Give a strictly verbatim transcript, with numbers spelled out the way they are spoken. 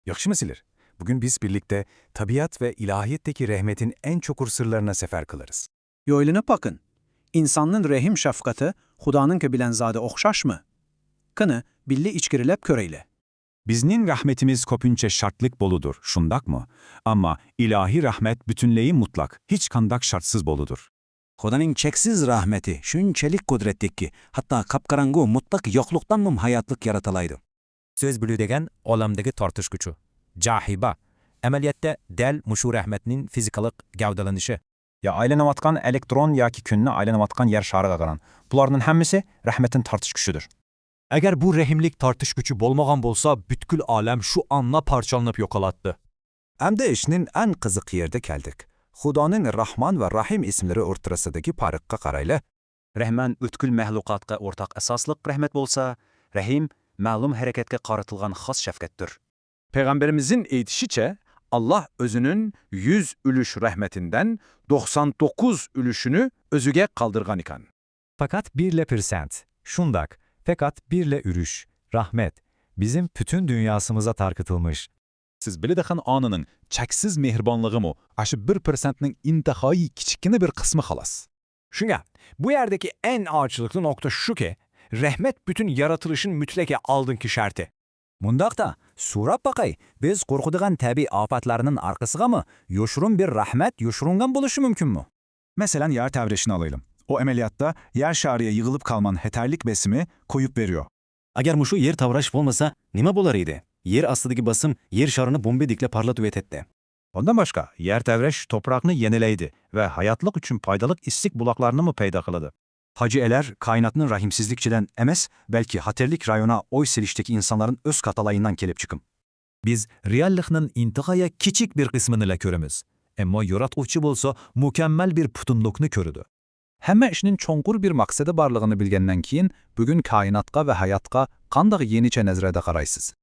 ياخشىمۇ سىلەر؟ بۈگۈن بىز بىرلىكتە تەبىئەت ۋە ئىلاھىيەتتىكى رەھمەتنىڭ ئەڭ چوڭقۇر سىرلىرىنى سەپەر قىلىرىز. ئويلىنىپ باقىڭ، ئىنساننىڭ رەھىم-شەپقىتى خۇدانىڭكى بىلەن زادى ئوخشاشمۇ؟ قېنى، بىللە ئىچكىرىلەپ كۆرەيلى. بىزنىڭ رەھمىتىمىز كۆپىنچە شەرتلىك بولىدۇ، شۇنداقمۇ؟ ئەمما ئىلاھىي رەھمەت پۈتۈنلەي مۇتلەق، ھېچقانداق شەرتسىز بولىدۇ. خۇدانىڭ چەكسىز رەھمىتى شۇنچىلىك قۇدرەتلىككى، ھەتتا قاپقاراڭغۇ مۇتلەق يوقلۇقتانمۇ ھاياتلىق يارىتالايدۇ. سۆز بىلىدىغان ئالەمدىكى تارتىش كۈچى، جاذىبە، ئەمەلىيەتتە دەل مۇشۇ رەھمەتنىڭ فىزىكىلىق گەۋدىلىنىشى. يا ئايلىنىۋاتقان ئېلېكترون ياكى كۈننى ئايلىنىۋاتقان يەر شارىغا قاراڭ. بۇلارنىڭ ھەممىسى رەھمەتنىڭ تارتىش كۈچىدۇر. ئەگەر بۇ رەھىملىك تارتىش كۈچى بولمىغان بولسا، پۈتكۈل ئالەم شۇ ئانلا پارچىلىنىپ يوقىلاتتى. ئەمدى ئىشنىڭ ئەڭ قىزىق يېرىگە كەلدۇق. خۇدانىڭ رەھمان ۋە رەھىم ئىسىملىرى ئوتتۇرىسىدىكى پەرققە قارايلى. رەھمان پۈتكۈل مەھلۇقاتقا ئورتاق ئاساسلىق رەھمەت بولسا، رەھىم مەلۇم ھەرىكەتكە قارىتىلغان خاس شەپقەتتۇر. پەيغەمبىرىمىزنىڭ ئېيتىشىچە، ئاللا ئۆزىنىڭ يۈز ئۈلۈش رەھمىتىدىن توقسان توققۇز ئۈلۈشىنى ئۆزىگە قالدۇرغان ئىكەن. پەقەت بىرلا پىرسەنت. شۇنداق، پەقەت بىرلا ئۈلۈش رەھمەت بىزنىڭ پۈتۈن دۇنياسىمىزغا تارقىتىلمىش. سىز بىلىدىغان ئانىنىڭ چەكسىز مېھرىبانلىقىمۇ ئاشۇ بىر پىرسەنتنىڭ ئىنتايىن كىچىككىنە بىر قىسمى خالاس. شۇڭا، بۇ يەردىكى ئەڭ ئاچچىقلىق نۇقتا شۇكى، رەھمەت پۈتۈن يارىتىلىشنىڭ مۇتلەق ئالدىنقى شەرتى. مۇنداقتا، سوراپ باقاي، بىز قورقىدىغان تەبىئىي ئاپەتلەرنىڭ ئارقىسىغىمۇ يوشۇرۇن بىر رەھمەت يوشۇرۇنغان بولۇشى مۇمكىنمۇ؟ مەسىلەن، يەر تەۋرەشنى ئالايلى. ئۇ ئەمەلىيەتتە يەر شارىغا يىغىلىپ قالغان خەتەرلىك بېسىمنى قويۇپ بېرىدۇ. ئەگەر مۇشۇ يەر تەۋرەش بولمىسا، نېمە بولار ئىدى؟ يەر ئاستىدىكى بېسىم يەر شارىنى بومبىدەكلا پارتلىتىۋېتەتتى. ئۇندىن باشقا، يەر تەۋرەش توپراقنى يەنىلەيدۇ ۋە ھاياتلىق ئۈچۈن پايدىلىق ئىسسىق بۇلاقلارنىمۇ پەيدا قىلىدۇ. ھاجى ئەلەر كائىناتنىڭ رەھىمسىزلىكىدىن ئەمەس، بەلكى خەتەرلىك رايونىغا بوي سېلىشتىكى ئىنسانلارنىڭ ئۆز خاتالىقىدىن كېلىپ چىقىم. بىز رېئاللىقنىڭ ئىنتايىن كىچىك بىر قىسمىنىلا كۆرىمىز، ئەمما ياراتقۇچى بولسا مۇكەممەل بىر پۈتۈنلۈكنى كۆرىدۇ. ھەممە ئىشنىڭ چوڭقۇر بىر مەقسىتى بارلىقىنى بىلگەندىن كېيىن، بۈگۈن كائىناتقا ۋە ھاياتقا قانداق يېڭىچە نەزەردە قارايسىز؟